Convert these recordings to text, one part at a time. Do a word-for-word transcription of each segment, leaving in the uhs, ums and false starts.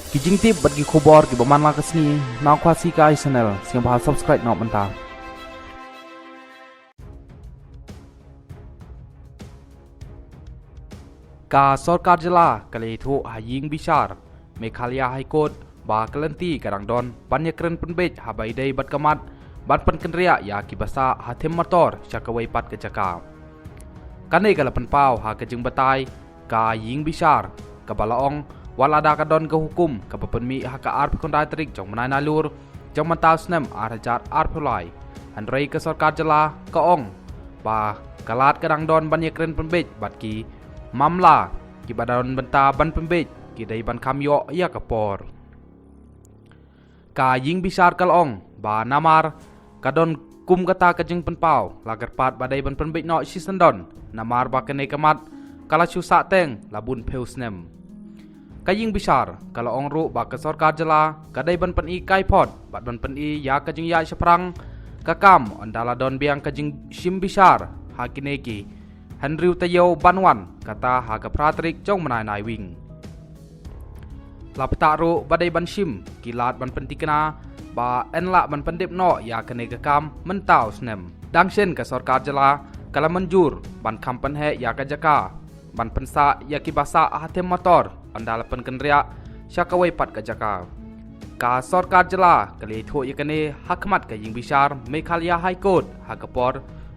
Ki jingtip bad ki khubor kiba man la ka sngi na Khasi Kai Channel, sngewbha subscribe noh mynta. Ka sorkar jylla ka la ïathuh ha ïing bishar Meghalaya High Court ba ka lynti ka dang don ban ïakren pynbeit ha ba ïadei bad ka mat ban pynkynriah ïa ki basa ha them motor sha kawei pat ka jaka. Kane ka la pynpaw ha ka jingbatai ka ïing bishar kaba la ong wat lada ka don ka hukum kaba pynmih ha ka arphew khyndai tarik jong u bnai Nailur jong mynta u snem ar hajar arphew lai. Hynrei ka sorkar jylla ka ong ba ka lad ka dang don ban ïakren pynbeit bad ki mamla kiba don bynta ban pynbeit ki dei ban kham ïoh ïa ka por. Ka ïing bishar ka la ong ba namar ka don kum kata ka jingpynpaw, la kyrpad ba dei ban pynbeit noh shisyndon namar ba kane ka mat ka la shu sahteng la bun phew snem. Ka ïing bishar ka la ong ruh ba ka sorkar jylla ka dei ban pyni kaiphod bad ban pyni ïa ka jingïaid shaphrang ka kam ynda la don biang ka jingshim bishar ha kine ki hynriew taïew ban wan, kata ha ka phra tarik jong u bnai Naiwieng. La pynpaw ruh ba dei ban shim ki lad ban pyntikna ba yn lah ban pyndep noh ïa kane ka kam mynta u snem. Dang shen ka sorkar jylla ka la mynjur ban kham pynheh ïa ka jaka ban pynsah ïa ki basa ha them motor ynda la pynkynriah sha kawei pat ka jaka. Ka sorkar jylla ka la ïathuh ïa kane ha khmat ka ïing bishar Meghalaya High Court ha ka por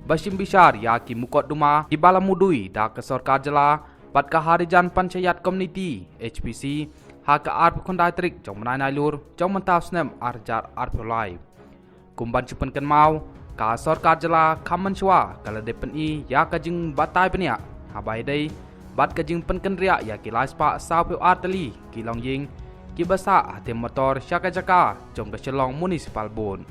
ba shim bishar ïa ki mukotduma kiba la mudui da ka sorkar jylla bad ka Harijan Panchayat Committee, H P C, ha ka arphew khyndai tarik jong u bnai Nailur jong mynta u snem ar hajar arphew lai. Kum ban shu pynkynmaw, ka sorkar jylla kham mynshuwa ka la dep pyni ïa ka jingbatai bniah ha ba ïadei bad ka jingpynkynriah ïa ki lai spah sawphew ar tylli ki longïing kiba sah ha them motor sha ka jaka jong ka Shillong Municipal Board.